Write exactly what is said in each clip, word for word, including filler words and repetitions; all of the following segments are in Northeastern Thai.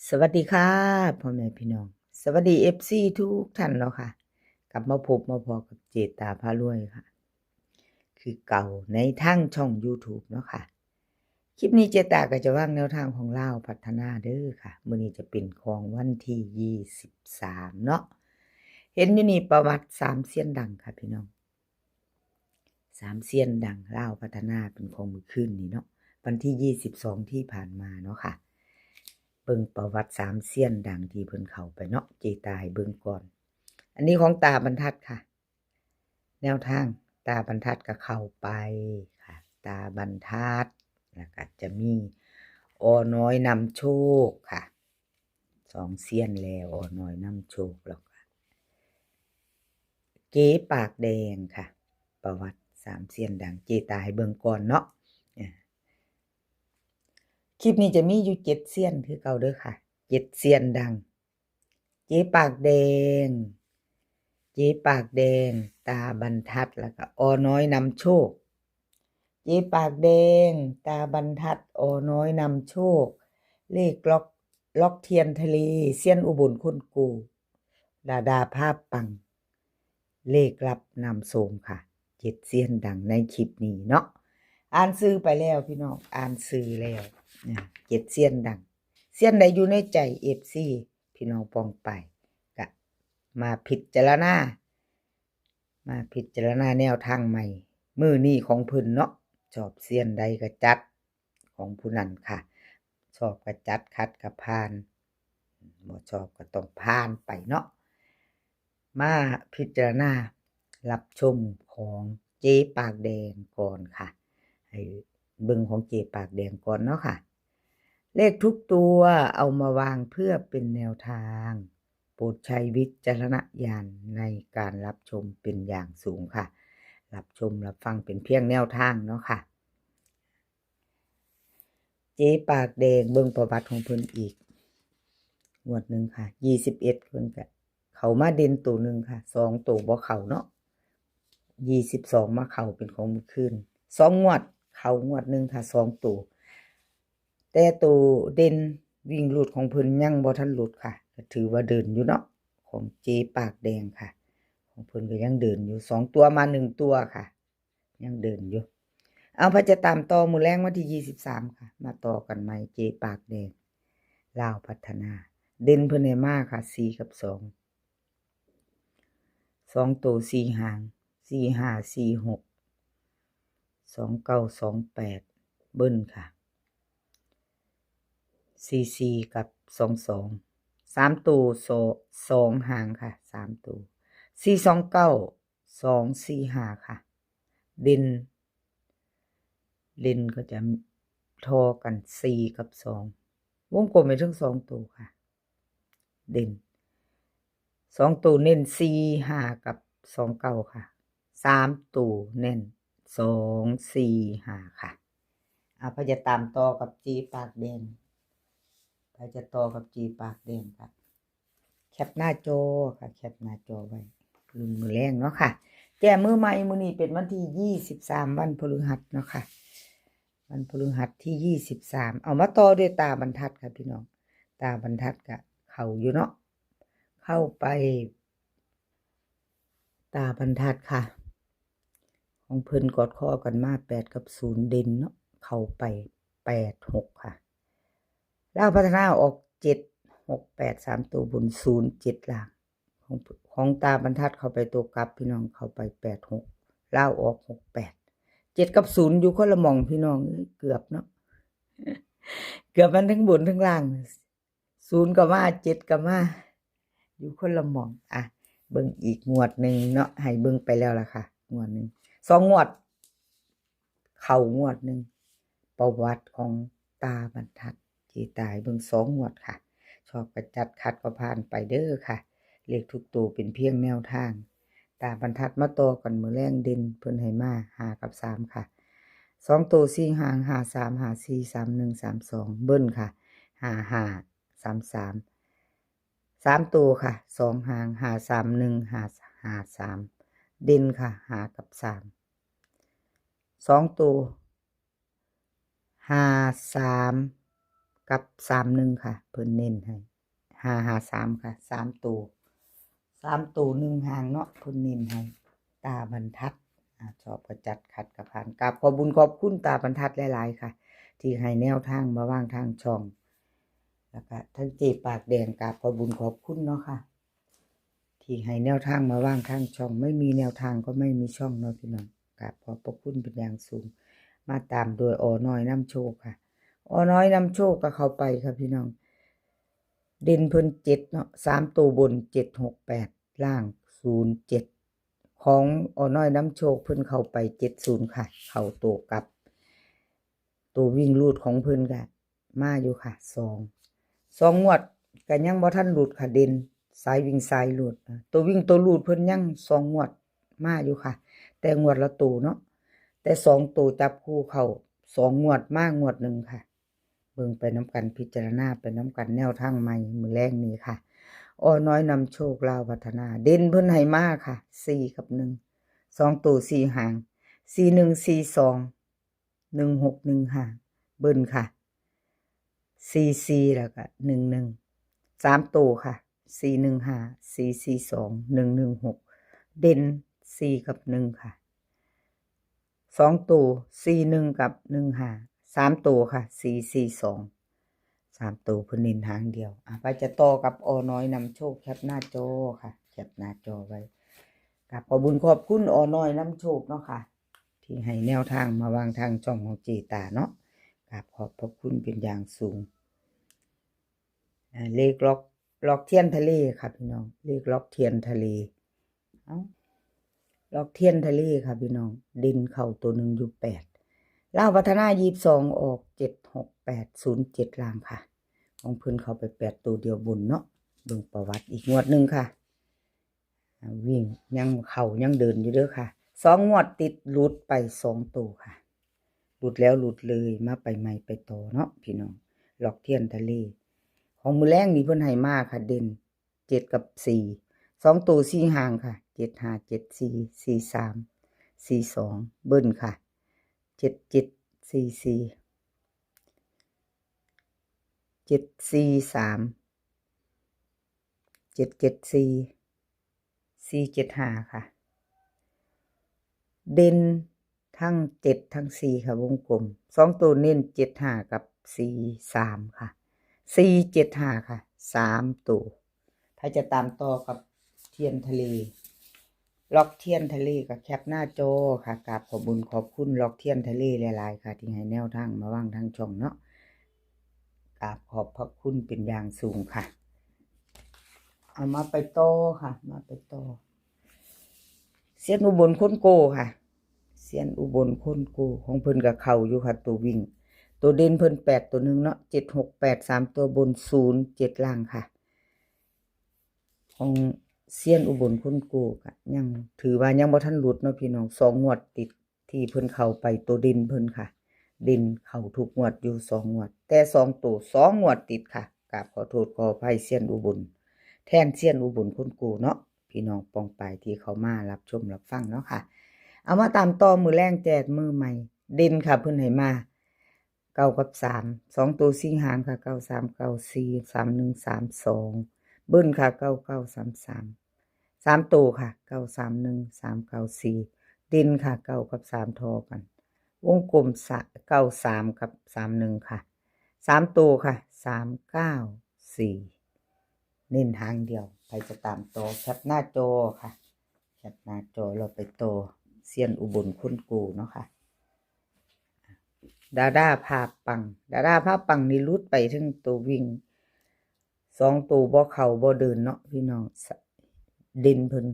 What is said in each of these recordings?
สวัสดีค่ะ พ่อแม่พี่น้อง สวัสดี เอฟซี ทุกท่านเนาะค่ะ กลับมาพบมาพ้อกับเจตาพารวยค่ะ คือเก่าในทางช่อง YouTube เนาะค่ะ คลิปนี้เจตาก็จะวางแนวทางของลาวพัฒนาเด้อค่ะ มื้อนี้จะเป็นของวันที่ยี่สิบสามเนาะ เห็นอยู่นี่ประวัติสามเซียนดังค่ะพี่น้อง สามเซียนดังลาวพัฒนาเป็นของมื้อคืนนี้เนาะ วันที่ยี่สิบสองที่ผ่านมาเนาะค่ะ เบิ่งประวัติสามเซียนดังที่เพิ่นเข้าไปเนาะ เจตาให้เบิ่งก่อน อันนี้ของตาบรรทัดค่ะ แนวทางตาบรรทัดก็เข้าไปค่ะ ตาบรรทัด แล้วก็จะมี อ.น้อยนำโชคค่ะ สองเซียนแล้ว อ.น้อยนำโชค แล้วก็ เจ๊ปากแดงค่ะ ประวัติสามเซียนดัง เจตาให้เบิ่งก่อนเนาะ อ่า คลิปนี้จะมีอยู่เจ็ดเซียนคือเก่าเด้อค่ะ เจ็ดเซียนดัง เจ๊ปากแดง เจ๊ปากแดง ตาบรรทัด แล้วก็ อ.น้อยนำโชค เจ๊ปากแดง ตาบรรทัด อ.น้อยนำโชค เลขล็อก ล็อกเทียนทะเล เซียนอุบลคนโก ดาดาภาพปัง เลขลับนำโชคค่ะ เจ็ดเซียนดังในคลิปนี้เนาะ อ่านชื่อไปแล้วพี่น้อง อ่านชื่อแล้ว นะ เจ็ดเซียนดัง เซียนใดอยู่ในใจ เอฟซี พี่น้องปองไป ก็มาพิจารณา มาพิจารณาแนวทางใหม่ มื้อนี้ของเพิ่นเนาะ ชอบเซียนใดก็จัด ของผู้นั้นค่ะ ชอบก็จัด ขัดก็ผ่าน บ่ชอบก็ต้องผ่านไปเนาะ มาพิจารณารับชมของเจ๊ปากแดงก่อนค่ะ ให้เบิ่งของเจ๊ปากแดงก่อนเนาะค่ะ เลขทุกตัวเอามาวางเพื่อเป็นแนวทาง โปรดใช้วิจารณญาณในการรับชมเป็นอย่างสูงค่ะ รับชมรับฟังเป็นเพียงแนวทางเนาะค่ะ เจ๊ปากแดง เบิ่งประวัติของเพิ่นอีก งวดหนึ่งค่ะ ยี่สิบเอ็ด เพิ่นก็เข้ามาเด่นตัวหนึ่งค่ะ สองตัวบ่เข้าเนาะ ยี่สิบสอง มาเข้าเป็นของมื้อคืน สองงวด เข้างวดหนึ่งค่ะ สองตัว แต่ตัวเด่นวิ่งรูดของเพิ่นยังบ่ทันหลุดค่ะ ก็ถือว่าเดินอยู่เนาะ ของเจ๊ปากแดงค่ะ ของเพิ่นก็ยังเดินอยู่ สองตัวมาหนึ่งตัวค่ะ ยังเดินอยู่ เอา พะจะตามต่อมื้อแลงวันที่ยี่สิบสามค่ะ มาต่อกันใหม่ เจ๊ปากแดง ลาวพัฒนา เด่นเพิ่นให้มาค่ะ สี่ กับ สอง สองตัว สี่ หาง สี่ ห้า สี่ หก สอง เก้า สอง แปด เบิ้ลค่ะ สี่ สี่ กับ สอง สอง สามตัว สอง หางค่ะ สามตัว สี่ สอง เก้า สอง สี่ ห้า ค่ะ เด่น เด่นก็จะทอกัน สี่ กับ สอง วงกลมไปถึงสองตัวค่ะ เด่น สองตัวเน้น สี่ ห้า กับ สอง เก้า ค่ะ สามตัวเน้น สอง สี่ ห้า ค่ะ อ่ะ พะจะตามต่อกับเจ๊ปากแดง พะจะต่อกับเจ๊ปากแดงค่ะ แคปหน้าจอค่ะ แคปหน้าจอไว้ รุ่นมื้อแลงเนาะค่ะ แก้มือใหม่ มื้อนี้เป็นวันที่ยี่สิบสาม วันพฤหัสเนาะค่ะ วันพฤหัสที่ยี่สิบสาม เอามาต่อด้วยตาบรรทัดค่ะพี่น้อง ตาบรรทัดก็เข้าอยู่เนาะ เข้าไป ตาบรรทัดค่ะ ของเพิ่นกอดคอกันมา แปด กับ ศูนย์ เด่นเนาะ เข้าไป แปด หก ค่ะ ลาวพัฒนาออก เจ็ด หก แปด สามตัวบน ศูนย์ เจ็ด ล่าง ของ ของตาบรรทัดเข้าไปตัวกลับพี่น้อง เข้าไป แปด หก ลาวออก หก แปด เจ็ด กับ ศูนย์ อยู่คนละหม่องพี่น้องเอ้ย เกือบเนาะ เกือบมันทั้งบนทั้งล่าง ศูนย์ ก็มา เจ็ด ก็มา อยู่คนละหม่อง อ่ะ เบิ่งอีกงวดหนึ่งเนาะ ให้เบิ่งไปแล้วล่ะค่ะ งวดหนึ่ง สองงวด เข้างวดหนึ่ง ประวัติของตาบรรทัด เจ๊ตาให้เบิ่งสองงวดค่ะ ชอบก็จัด ขัดก็ผ่านไปเด้อค่ะ เลขทุกตัวเป็นเพียงแนวทาง ตาบรรทัดมาต่อกันมื้อแลง เด่นเพิ่นให้มา ห้า กับ สาม ค่ะ สองตัว สี่ หาง ห้า สาม ห้า สี่ สาม หนึ่ง สาม สอง เบิ้ลค่ะ ห้า ห้า สาม สาม สาม ตัวค่ะ สอง หาง ห้า สาม หนึ่ง ห้า ห้า สาม เด่นค่ะ ห้า กับ สาม สอง ตัว ห้า สาม กับสามหนึ่งค่ะ เพิ่นเน้นให้ ห้าห้าสามค่ะ สามตัว สามตัวหนึ่งหางเนาะ เพิ่นเน้นให้ ตาบรรทัด อ่า ชอบก็จัด ขัดก็ผ่าน กราบขอบบุญขอบคุณตาบรรทัดหลายๆค่ะ ที่ให้แนวทางมาวางทางช่อง แล้วก็ทั้งเจ๊ปากแดง กราบขอบบุญขอบคุณเนาะค่ะ ที่ให้แนวทางมาวางทางช่อง ไม่มีแนวทางก็ไม่มีช่องเนาะพี่น้อง กราบขอบพระคุณเป็นอย่างสูง มาตามโดย อ.น้อยนำโชคค่ะ อ.น้อยนำโชคก็เข้าไปค่ะพี่น้อง เด่นเพิ่นเจ็ดเนาะ สามตัวบน เจ็ดหกแปด ล่าง ศูนย์เจ็ด ของ อ.น้อยนำโชค เพิ่นเข้าไป เจ็ดศูนย์ค่ะ เข้าตัวกลับ ตัววิ่งรูดของเพิ่นก็มาอยู่ค่ะ สอง สองงวดก็ยังบ่ทันหลุดค่ะ เด่นสายวิ่งสายรูดนะ ตัววิ่งตัวรูดเพิ่นยังสองงวดมาอยู่ค่ะ แต่งวดละตัวเนาะ แต่สองตัวจับคู่เข้า สองงวดมางวดหนึ่งค่ะ เบิ่งไปนำกัน พิจารณาไปนำกัน แนวทางใหม่มื้อแลงนี้ค่ะ อ.น้อยนำโชค ลาวพัฒนา เด่นเพิ่นให้มาค่ะ สี่กับหนึ่ง สองตัวสี่หาง สี่หนึ่ง สี่สอง หนึ่งหก หนึ่งห้า เบิ้ลค่ะ สี่สี่ แล้วก็ หนึ่งหนึ่ง สามตัวค่ะ สี่หนึ่งห้า สี่สี่สอง หนึ่งหนึ่งหก เด่น สี่ กับ หนึ่ง ค่ะ สองตัว สี่หนึ่ง กับ หนึ่งห้า สามตัวค่ะ สี่สี่สอง สามตัวเพิ่นเน้นหางเดียว อ่ะ ไปจะต่อกับ อ.น้อยนำโชค แคปหน้าจอค่ะ แคปหน้าจอไว้ กราบขอบบุญขอบคุณ อ.น้อยนำโชคเนาะค่ะ ที่ให้แนวทางมาวางทางช่องของเจ๊ตาเนาะ กราบขอบพระคุณเป็นอย่างสูง อ่า เลขล็อก ล็อกเทียนทะเลค่ะพี่น้อง เลขล็อกเทียนทะเล เอ้า ล็อกเทียนทะเลค่ะพี่น้อง เด่นเข้าตัวหนึ่งอยู่ แปด ลาวพัฒนา ยี่สิบสอง ออก เจ็ดหกแปด ศูนย์เจ็ด ล่างค่ะ ของเพิ่นเข้าไป แปด ตัวเดียวบนเนาะ เบิ่งประวัติอีกงวดหนึ่งค่ะ อ่า วิ่งยังเข้ายังเดินอยู่เด้อค่ะ สองงวดติดหลุดไปสองตัวค่ะ หลุดแล้วหลุดเลย มาไปใหม่ไปต่อเนาะพี่น้อง ล็อกเทียนทะเล ของมื้อแลงนี่เพิ่นให้มาค่ะ เด่น เจ็ด กับ สี่ สองตัวสี่หางค่ะ เจ็ดห้า เจ็ดสี่ สี่สาม สี่สอง เบิ้ลค่ะ เจ็ดเจ็ด สี่สี่ เจ็ดสี่สาม เจ็ดเจ็ดสี่ สี่เจ็ดห้า ค่ะ เด่นทั้งเจ็ดทั้งสี่ค่ะ วงกลม สองตัวเน้น เจ็ดห้า กับ สี่สาม ค่ะ สี่เจ็ดห้า ค่ะ สามตัว ถ้าจะตามต่อกับเทียนทะเล ล็อกเทียนทะเลก็แคปหน้าจอค่ะ กราบขอบบุญขอบคุณล็อกเทียนทะเลหลายๆค่ะ ที่ให้แนวทางมาวางทางช่องเนาะ กราบขอบพระคุณเป็นอย่างสูงค่ะ เอามาไปต่อค่ะ มาไปต่อ เซียนอุบลคนโกค่ะ เซียนอุบลคนโก ของเพิ่นก็เข้าอยู่ค่ะ ตัววิ่ง ตัวเด่นเพิ่น แปด ตัวหนึ่งเนาะ เจ็ดหกแปด สามตัวบน ศูนย์เจ็ด ล่างค่ะ ของเซียนอุบลคนโกก็ยังถือว่ายังบ่ทันหลุดเนาะพี่น้อง สองงวดติดที่เพิ่นเข้าไป ตัวเด่นเพิ่นค่ะ เด่นเข้าทุกงวดอยู่สองงวด แต่สองตัวสองงวดติดค่ะ กราบขอโทษขออภัยเซียนอุบล แทนเซียนอุบลคนโกเนาะ พี่น้องปองปายที่เข้ามารับชมรับฟังเนาะค่ะ เอามาตามต่อมื้อแลงแจกมือใหม่ เด่นค่ะ เพิ่นให้มา เก้า กับ สาม สองตัวสี่หางค่ะ เก้าสาม เก้าสี่ สามหนึ่ง สามสอง เบิ้ลค่ะ เก้าเก้า สามสาม สามตัวค่ะ เก้าสามหนึ่ง สามเก้าสี่ เด่นค่ะ เก้า กับ สาม ทอกัน วงกลม สะ เก้าสาม กับ สามหนึ่ง ค่ะ สามตัวค่ะ สามเก้าสี่ เน้นหางเดียว ใครจะตามต่อแคปหน้าจอค่ะ แคปหน้าจอ เราไปต่อเซียนอุบลคนโกเนาะค่ะ ดาด้าพาปัง ดาด้าพาปังนี่หลุดไปถึงตัววิ่ง สองตัวบ่เข้าบ่เดินเนาะพี่น้อง สะ เด่นเพิ่น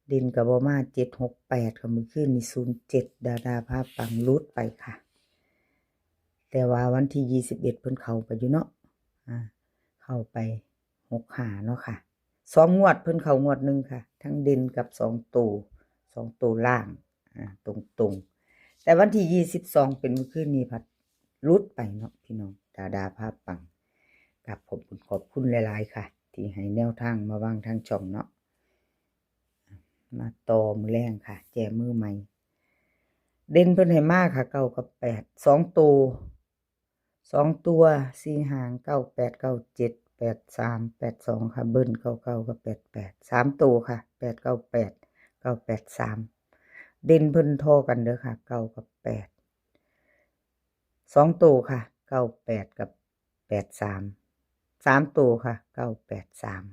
เด่นก็บ่มา เจ็ดหกแปด ค่ะ มื้อคืนนี่ ศูนย์เจ็ด ดาด้าพาปังหลุดไปค่ะ แต่ว่าวันที่ ยี่สิบเอ็ด เพิ่นเข้าไปอยู่เนาะ อ่า เข้าไป หกห้า เนาะค่ะ สองงวดเพิ่นเข้างวดหนึ่งค่ะ ทั้งเด่นกับสองตัว สองตัวล่าง อ่า ตรงๆ แต่วันที่ ยี่สิบสอง เป็นมื้อคืนนี้พัดหลุดไปเนาะพี่น้อง ดาด้าพาปัง กราบขอบคุณขอบคุณหลายๆค่ะ ที่ให้แนวทางมาวางทางช่องเนาะ มาต่อมื้อแลงค่ะ แจกมือใหม่ เด่นเพิ่นให้มาค่ะ เก้า กับ แปด สองตัว สองตัวสี่หาง เก้าแปด เก้าเจ็ด แปดสาม แปดสอง ค่ะ เบิ้ล เก้าเก้า กับ แปดแปด สามตัวค่ะ แปดเก้าแปด เก้าแปดสาม เด่นเพิ่นทอกันเด้อค่ะ เก้ากับแปด สองตัวค่ะ เก้าแปด กับ แปดสาม สามตัวค่ะ เก้าแปดสาม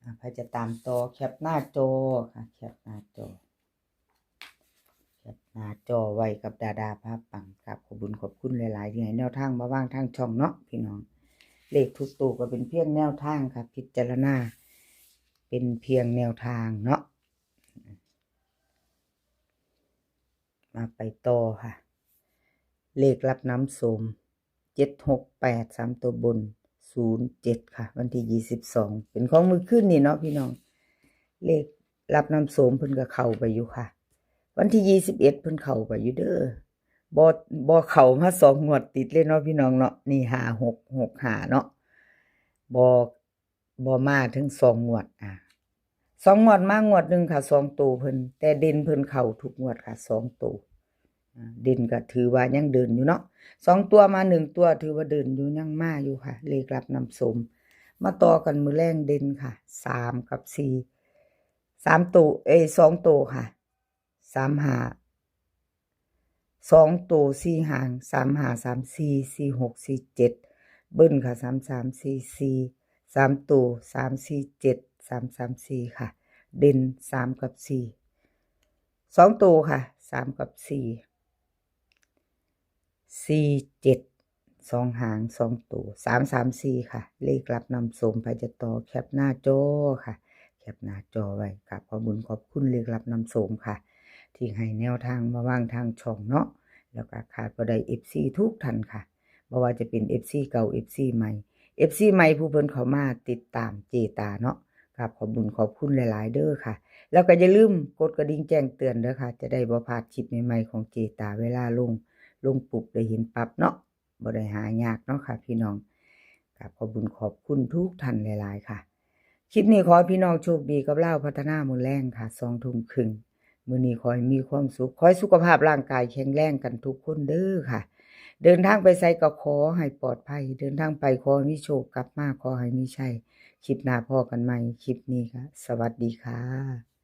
อ่ะ ใครจะตามต่อแคปหน้าจอค่ะ แคปหน้าจอ แคปหน้าจอไว้กับดาดาพาปัง ครับ ขอบคุณขอบคุณหลายๆที่ให้แนวทางมาวางทางช่องเนาะพี่น้อง เลขทุกตัวก็เป็นเพียงแนวทางค่ะ พิจารณา เป็นเพียงแนวทางเนาะ มาไปต่อค่ะ เลขรับน้ำโสม เจ็ดหกแปด สามตัวบน ศูนย์เจ็ด ค่ะ วันที่ยี่สิบสอง เป็นของมื้อคืนนี่เนาะพี่น้อง เลขรับน้ำโสมเพิ่นก็เข้าไปอยู่ค่ะ วันที่ยี่สิบเอ็ดเพิ่นเข้าไปอยู่เด้อ บ่ บ่เข้ามาสองงวดติดเลยเนาะพี่น้องเนาะ นี่ ห้าหกหกห้า เนาะ บ่ บ่มาถึงสองงวด อ่ะ สองงวดมางวดหนึ่งค่ะ สองตัวเพิ่น แต่เด่นเพิ่นเข้าทุกงวดค่ะ สองตัว อ่า เด่นก็ถือว่ายังเดินอยู่เนาะ สองตัวมาหนึ่งตัวถือว่าเดินอยู่ ยังมาอยู่ค่ะ เลขรับน้ำโสม มาต่อกันมื้อแลงเด่นค่ะ สามกับสี่ สามตัว เอ้ย สองตัวค่ะ สามห้า สองตัวสี่หาง สามห้า สามสี่ สี่หก สี่เจ็ด เบิ้ลค่ะ สามสาม สี่สี่ สามตัว สามสี่เจ็ด สามสามสี่ ค่ะ เด่น สามกับสี่ สองตัวค่ะ สามกับสี่ สี่เจ็ด สองหาง สองตัว สามสามสี่ ค่ะ เลขรับน้ำโสม ใครจะต่อแคปหน้าจอค่ะ แคปหน้าจอไว้ ครับ ขอบคุณขอบคุณเลขรับน้ำโสมค่ะ ที่ให้แนวทางมาวางทางช่องเนาะ แล้วก็ขาดบ่ได้ เอฟซี ทุกท่านค่ะ บ่ว่าจะเป็น เอฟซี เก่า เอฟซี ใหม่ เอฟซี ใหม่ผู้เพิ่นเข้ามาติดตามเจตาเนาะ ครับ ขอบคุณขอบคุณหลายๆเด้อค่ะ แล้วก็อย่าลืมกดกระดิ่งแจ้งเตือนเด้อค่ะ จะได้บ่พลาดคลิปใหม่ๆของเจตา เวลาลง ลงปุ๊บได้เห็นปั๊บเนาะ บ่ได้หายากเนาะค่ะพี่น้อง ครับ ขอบคุณขอบคุณทุกท่านหลายๆค่ะ คลิปนี้ขอให้พี่น้องโชคดีกับลาวพัฒนามื้อแลงค่ะ สองทุ่มครึ่ง มื้อนี้ขอให้มีความสุข ขอให้สุขภาพร่างกายแข็งแรงกันทุกคนเด้อค่ะ เดินทางไปไสก็ขอให้ปลอดภัย เดินทางไปขอให้มีโชค กลับมาขอให้มีชัย คลิปหน้าพ้อกันใหม่ คลิปนี้ค่ะ สวัสดีค่ะ